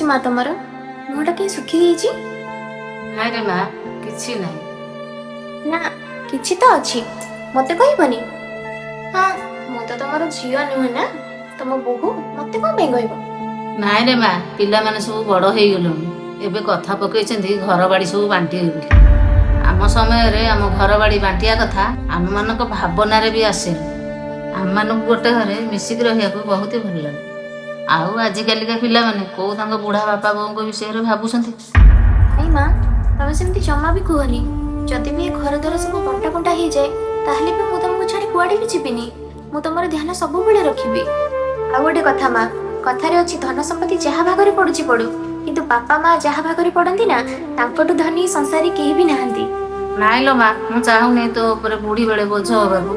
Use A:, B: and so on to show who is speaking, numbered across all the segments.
A: ମା ତମର? ମୁହଁଟା କାହିଁ ଶୁଖି ଯାଇଛି?
B: ନାଇଁ ରେ ମା, କିଛି ନାହିଁ।
A: ନା, କିଛି ତ ଅଛି, ମତେ କହିବନି? ହଁ, ମୁଁ ତ ତମର ଝିଅ ନୁହେଁ ନା ତମ ବୋହୂ, ମତେ କଣ ପାଇଁ କହିବ?
B: ନାଇଁ ରେ ମା, ପିଲାମାନେ ସବୁ ବଡ଼ ହେଇଗଲେଣି। ଏବେ କଥା ପକେଇଛନ୍ତି ଘର ବାଡ଼ି ସବୁ ବାଣ୍ଟିବେ ବୋଲି। ଆମ ସମୟରେ ଆମ ଘର ବାଡ଼ି ବାଣ୍ଟିବା କଥା ଆମମାନଙ୍କ ଭାବନାରେ ବି ଆସେନି। ଆମମାନଙ୍କୁ ଗୋଟେ ଘରେ ମିଶିକି ରହିବାକୁ ବହୁତ ଭଲ ଲାଗେ। ଆଉ ଆଜିକାଲିକା ପିଲାମାନେ କୋଉ ତାଙ୍କ ବୁଢ଼ା ବାପା ବୋଉଙ୍କ ବିଷୟରେ ଭାବୁଛନ୍ତି?
A: ନାଇଁ ମା, ତମେ ସେମିତି ଜମା ବି କୁହନି। ଯଦି ବି ଏ ଘର ଦ୍ୱାର ସବୁ ବଣ୍ଟା ବଣ୍ଟା ହେଇଯାଏ, ତାହେଲେ ବି ମୁଁ ତମକୁ ଛାଡ଼ି କୁଆଡ଼େ ବି ଯିବିନି। ମୁଁ ତମର ଧ୍ୟାନ ସବୁବେଳେ ରଖିବି। ଆଉ ଗୋଟେ କଥା ମା, କଥାରେ ଅଛି ଧନ ସମ୍ପତ୍ତି ଯାହା ଭାଗରେ ପଡୁଛି ପଡୁ, କିନ୍ତୁ ବାପା ମା ଯାହା ଭାଗରେ ପଡନ୍ତି ନା, ତାଙ୍କଠୁ ଧନୀ ସଂସାରରେ କେହି ବି ନାହାନ୍ତି।
B: ନାଇଁ ଲୋ ମା, ମୁଁ ଚାହୁଁନି ତୋ ଉପରେ ବୁଢ଼ୀ ବେଳେ ବୋଝ ହବାକୁ।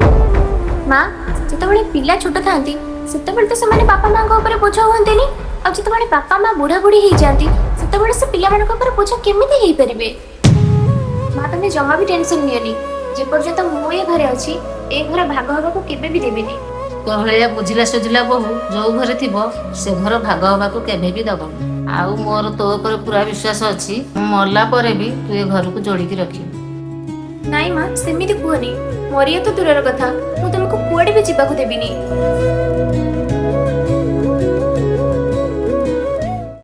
A: ମା, ଯେତେବେଳେ ପିଲା ଛୋଟ ଥାନ୍ତି, ସେତେବେଳେ ତ ସେମାନେ ବାପା ମାଙ୍କ ଉପରେ ବୋଝ ହୁଅନ୍ତିନି। ଆଉ ଯେତେବେଳେ ବାପା ମା ବୁଢା ବୁଢୀ ହେଇଯାଆନ୍ତି, ସେତେବେଳେ ସେ ପିଲାମାନଙ୍କ ଉପରେ ବୋଝ କେମିତି ହେଇପାରିବେ? ମା, ତମେ ଜମା ବି ଟେନସନ ନିଅନି। ଯେପର୍ଯ୍ୟନ୍ତ ମୁଁ ଏ ଘରେ ଅଛି, ଏ ଘର ଭାଗ ହବାକୁ କେବେ ବି ଦେବିନି।
B: ତୋ ଭଳିଆ ବୁଝିଲା ସୁଝିଲା ବୋହୂ ଯୋଉ ଘରେ ଥିବ, ସେ ଘର ଭାଗ ହବାକୁ କେବେ ବି ଦବନି। ଆଉ ମୋର ତୋ ଉପରେ ପୁରା ବିଶ୍ୱାସ ଅଛି, ମୁଁ ମଲା ପରେ ବି ତୁ ଏ ଘରକୁ ଯୋଡ଼ିକି ରଖିବୁ।
A: ନାଇଁ ମା, ସେମିତି କୁହନି। ମରିବା ତ ଦୂରର କଥା, ମୁଁ ତମକୁ କୁଆଡେ ବି ଯିବାକୁ ଦେବିନି।